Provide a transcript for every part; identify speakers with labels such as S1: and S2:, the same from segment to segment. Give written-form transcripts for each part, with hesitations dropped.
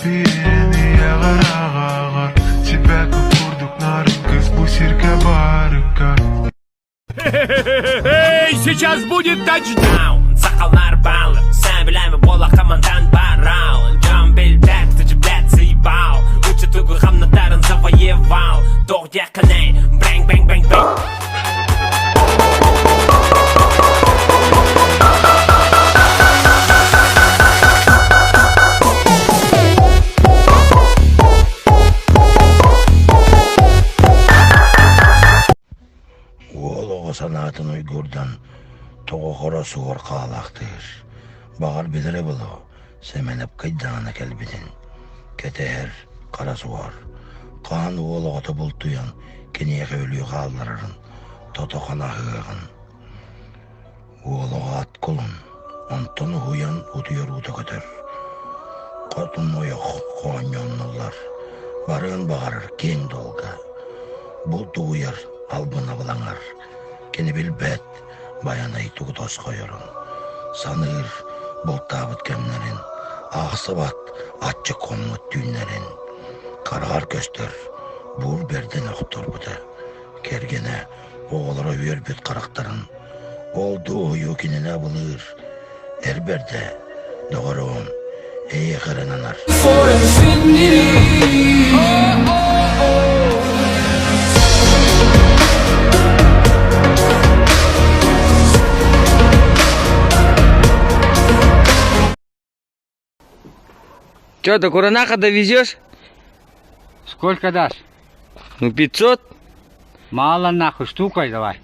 S1: Биэн ийэҕэр аҕаҕар Сибэкки курдук нарын кыыс бу сиргэ барыка
S2: Эй, сейчас будет тачдаун! Сахалар балык, сәбіләмі бола командан бараун. Жан билбэт, ты блядь, заебал. Учат тугу хамнатарын завоевал. Тох якынай, бэнг бэнг бэнг бэнг.
S3: Уол оҕо санаатын уйгурдан тоҕо-хоро суор хаалаахтыыр, баҕар билэрэ буолуо, Сэмэнэп кыйдаана кэлбитин кэтэһэр хара суор, хаан уол оҕото бултуйан киниэхэ өлүү хаалларарын тото-хана аһыаҕын. Уол оҕо ат кулун, онтон уһуйан утуйар уута көтөр. Хотун ойох хоонньоннуллар, барыан баҕарар киэҥ дуолга. Булт угуйар албын абылаҥар, кини билбэт Байанай тугу тосхойорун, саныыр бултаабыт кэмнэрин, аахсыбат аччык хоммут түүннэрин, хараҕар көстөр буур бэрдин охторбута, кэргэнэ оҕолоро үөрбүт харахтарын ол дуоһуйуу кинини абылыыр, эр бэрдэ, доҕоруом, эйиэхэ эрэ ананар.
S4: Че, до Куранаха довезешь?
S5: Сколько дашь?
S4: Ну, 500.
S5: Мало нахуй, штукой давай.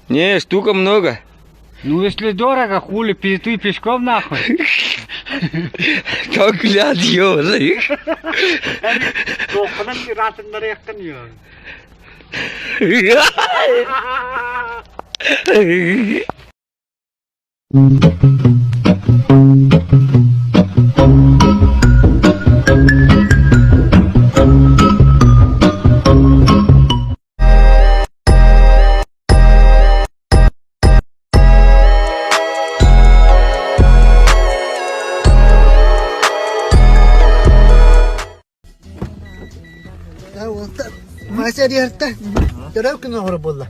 S4: Не, штука много.
S5: Ну, если дорого, хули, ты пешком нахуй.
S4: Как гляд, ёжик.
S6: Мася диэртэ төрөө күн оҕоро буолла.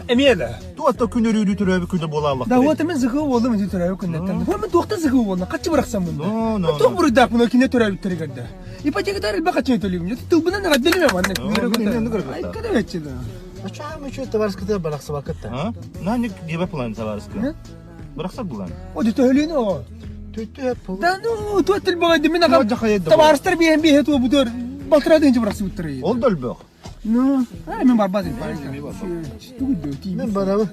S7: Эмиэ да.
S8: Туотта күн өрүүрүү төрөөбүт күнэ буолааллах.
S7: Да вот мен зыгы болдум ити төрөөбүт күннэттэн. Хо мен туохта зыгы болна каччы бырахсам мында.
S8: No, no,
S7: Туох буруйдаах кине төрөөбүттэригэр да. Ипотекатар элбэх хаччы төлүүм. Тылбынан эҕэрдэлиме манна. Айка да беччи да.
S6: Ачаам үчү табарыскыта барахсыбаккыта.
S8: А? На ник дебе план табарыскы. Бырахсак булан.
S7: О, төһөлүүнү о.
S6: Төттө
S7: Да ну, туох тил баҕай мин аҕам табаарыстар биэһэн биэһэ туо бутуор балтараа тыһыынча бырахсыбыттар.
S8: Ол да өлбөх.
S7: Ну, мен барбат
S6: Мен барабын.